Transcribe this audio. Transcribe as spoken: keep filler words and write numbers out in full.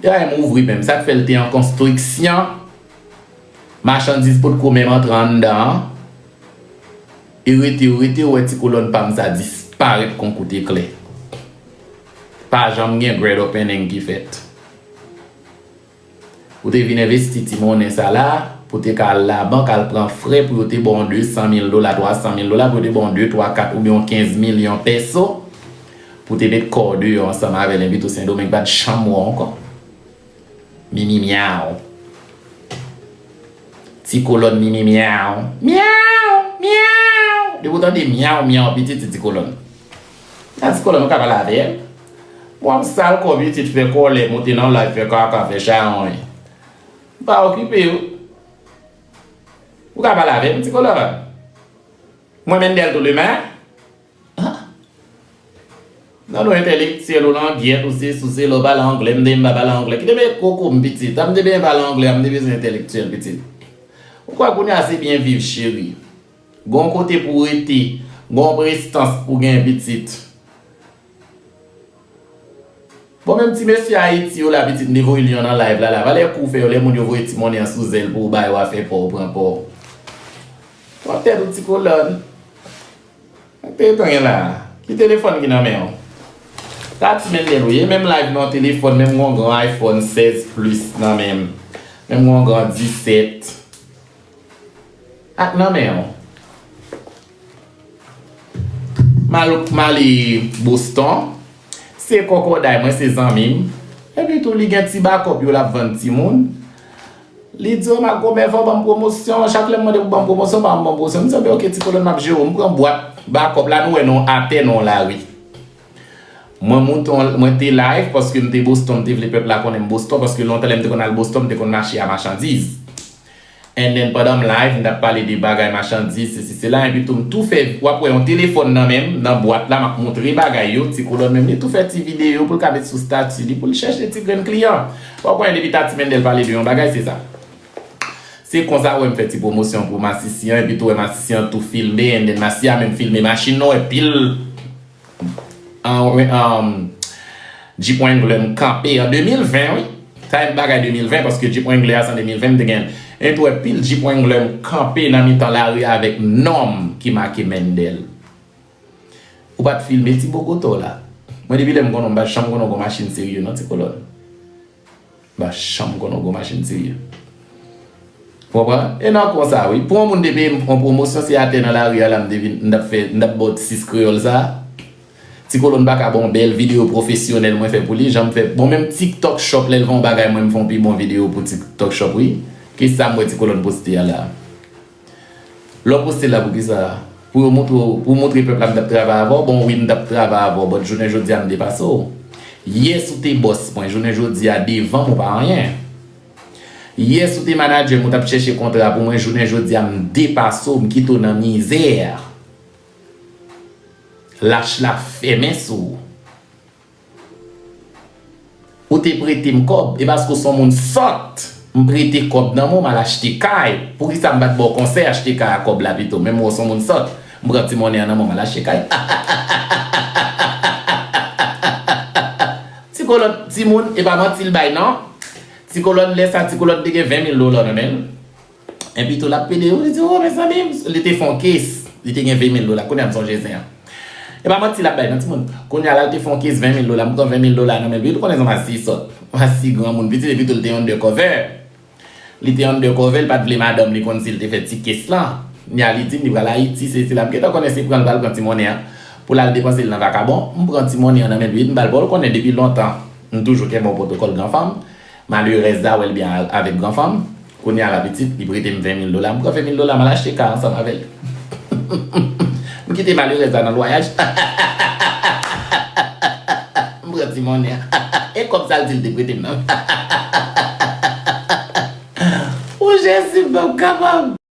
Yo pa menm ouvri menm. Sa k fè l te an konstriksyon. Machandiz potko menm antre anndan an. E rete, yo rete, yo wè ti kolòn pa m sa disparèt kon kout eklè. Pa janm gen grand opening ki fèt. Ou te vin envesti ti monnen sa la, pou te ka al labank, al pran frè pou yo te ba w de san mil dola, twa san mil dola, pou yo te ba w de, twa, kat oubyen yon kenz milyon pèso, pou te met kò w deyò ansanm avè l, envite w Sendomeng, pa t janm wè w ankò. Mimi myaw. Ti kolòn mimi myaw. Myaw, myaw. Depi w tande myaw, myaw, pitit, se ti kolòn. Nan ti kolòn, ou ka pale avè l. W ap sal kò pitit, fè kòlè, monte nan live, fè kaka, fè chawony. M pa okipe w. Ou ka pale avè m, ti kolòn. Mwen Mendel tou demen. Ah. Non, non, entèlektyèl ou langyèt, ou se sou se lè w pale anglè, m de m pa pale anglè. Kite m koko m pitit. M de byen pale anglè, m de bezwen entèlektyèl pitit. Ou kwè kounye a se byen viv cheri. Gon kote pou w rete, gon prestans pou gen pitit. Bon, menm ti mesye Ayiti yo la, pitit, m te voye l yon nan live la, la. Valè kou w fè yo, lè moun yo voye ti monnen an sou zèl pou w ba yo afè pa w, pran pa w. Pran tèt ou ti kolòn. Mete etan gen la. Ki telefòn ki nan men w? Tati Mendel ou ye, menm live nan telefòn, menm gon gran iPhone sèz Plus nan men m. Menm gon gran disèt. Ak nan men w. Mal, Mali Boston. Se kòkòday mwen, se zanmi m. Epi tou, li gen ti bakòp yo l ap vann timoun. Li di, "O, Marco, men fò w ban m pwomosyon." Chak lè m mande pou ban m pwomosyon, pa ban m pwomosyon. M di, "Oke, ti kolòn, m ap jere w." M pran bwat bakòp la, nou wè non atè non lari. Mwen moute, mwen te live paske m te Boston, m te vle pèp la konnen m Boston, paske lontan lè m te konn al Boston, m te konn mache a machandiz. And then, pandan m live, m t ap pale de bagay machandiz, sesi, sela, epi tou, m tou fè, w ap wè yon telefòn nan men m, nan bwat la, m ap montre bagay yo, ti kolòn menm, li tou fè ti videyo pou l ka met sou stati li, pou l chèche ti grenn kliyan. W ap wè, depi Tati Mendel pale de yon bagay, se sa. Se konsa, w wè m fè ti pwomosyon pou masisi an, epi tou wè masisi an tou filme, and then masisi a menm filme machin nan, w wè pil An, an, Jeep Wrangler m kanpe an de mil ven, wi. Sa yon bagay de mil ven, paske Jeep Wrangler a se an de mil ven m te gen l. E tou wè pil Jeep Wrangler m kanpe nan mitan lari a avèk non m ki make Mendel. Ou pa t filme ti bogoto la. Mwen depi lè m konnen w, m pa janm konnen w gon machin serye non, ti kolòn. M pa janm konnen w gon machin serye. Ou konprann? E nan konsa, wi. Pou yon moun te peye m yon pwomosyon, se atè nan lari a la m te vin, m t ap fè, m t ap ba w ti sis kreyòl sa. Ti kolòn pa ka ba w yon bèl videyo pwofesyonèl mwen fè pou li, jan m fè. Bon, menm TikTok Shop, lè l fè yon bagay, mwen m fè yon pi bon videyo pou TikTok Shop, wi. Ke sa m wè ti kolòn poste a la. Lè w poste la poukisa? Pou yo montre w, pou w montre pèp la m t ap travay avè w, bon wi m t ap travay avè w, but jounen jodi a m depase w. Yès ou te bòs mwen, jounen jodi a devan m ou pa anyen. Yès ou te manadjè m, ou t ap chèche kontra pou mwen, jounen jodi a m depase w, m kite w nan mizè. Lach la fèmen sou ou. Ou te prete m kòb, e paske w se yon moun sòt, m prete kòb nan men w, m al achte kay. Poukisa m pa t ba w konsèy achte kay a kòb la pito? Menm w se yon moun sòt, m pran ti monnen an nan men w, m al achte kay. Ti kolòn, timoun, e pa manti l bay non. Ti kolòn, lè sa, ti kolòn te gen ven mil dola nan men l. Epi tou l ap pede, wi, li di, "O, mezanmi, li te fè yon kes, li te gen ven mil dola, kounye a m sonje zen an." E pa manti l ap bay, non, timoun. Kounye a la, li te fè yon kes ven mil dola, m pran ven mil dola nan men l, wi, ou konnen jan masi sòt. Masi granmoun, pitit, epi tou, li te undercover. Li te undercover, li pa t vle madanm li konn si l te fè ti kes lan. Kounye a, li di m, li pral Ayiti, se, se la, m gentan konnen se pran l pral pran ti monnen an, pou l al depanse l nan vakabon. M pran ti monnen an nan men l, wi, m ba l, bon, ou konnen depi lontan, m toujou kenbe yon pwotokòl gran fanm. Malerèz la wè l byen a-, avèk gran fanm. Kounye a la pitit, li prete m ven mil dola. M pran ven mil dola, m al achte kay ansanm avè l. M kite malerèz la nan lwayaj. M pran ti monnen an. E kòb sa l di l te prete m nan. O Jezi, m p ap kapab.